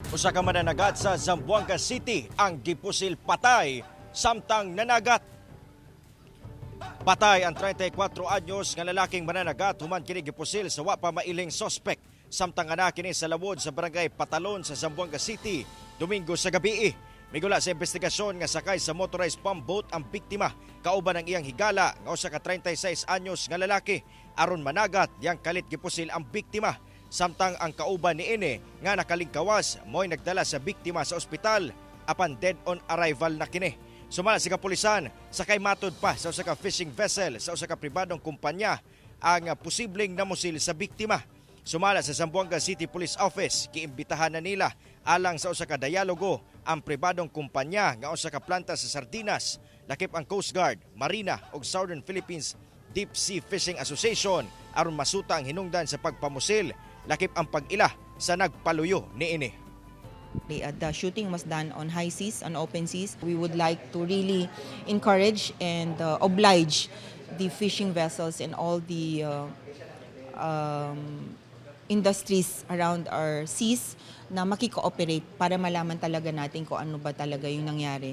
Usa ka mananagat sa Zamboanga City ang gipusil patay samtang nanagat. Patay ang 34 anyos nga lalaking mananagat human kini gipusil sa wa pa mailing suspect samtang ana kini sa lawod sa Barangay Patalon sa Zamboanga City Domingo sa gabi. Migula sa investigasyon nga sakay sa motorized pump boat ang biktima kauban ang iyang higala nga usa ka 36 anyos nga lalaki aron managat diyang kalit gipusil ang biktima, samtang ang kauban niini nga nakalingkawas mo'y nagdala sa biktima sa ospital apan dead on arrival na kini. Sumala sa kapulisan, sakay matud pa sa usa ka fishing vessel sa usa ka pribadong kumpanya ang posibleng namusil sa biktima. Sumala sa Zamboanga City Police Office, giimbitahan na nila alang sa usa ka dialogo ang pribadong kumpanya nga usa ka planta sa sardinas, lakip ang Coast Guard, Marina ug Southern Philippines Deep Sea Fishing Association aron masuta ang hinungdan sa pagpamusil, lakip ang pag-ila sa nagpaluyo niini. The shooting was done on high seas, on open seas. We would like to really encourage and oblige the fishing vessels and all the industries around our seas na makikooperate para malaman talaga natin kung ano ba talaga yung nangyari.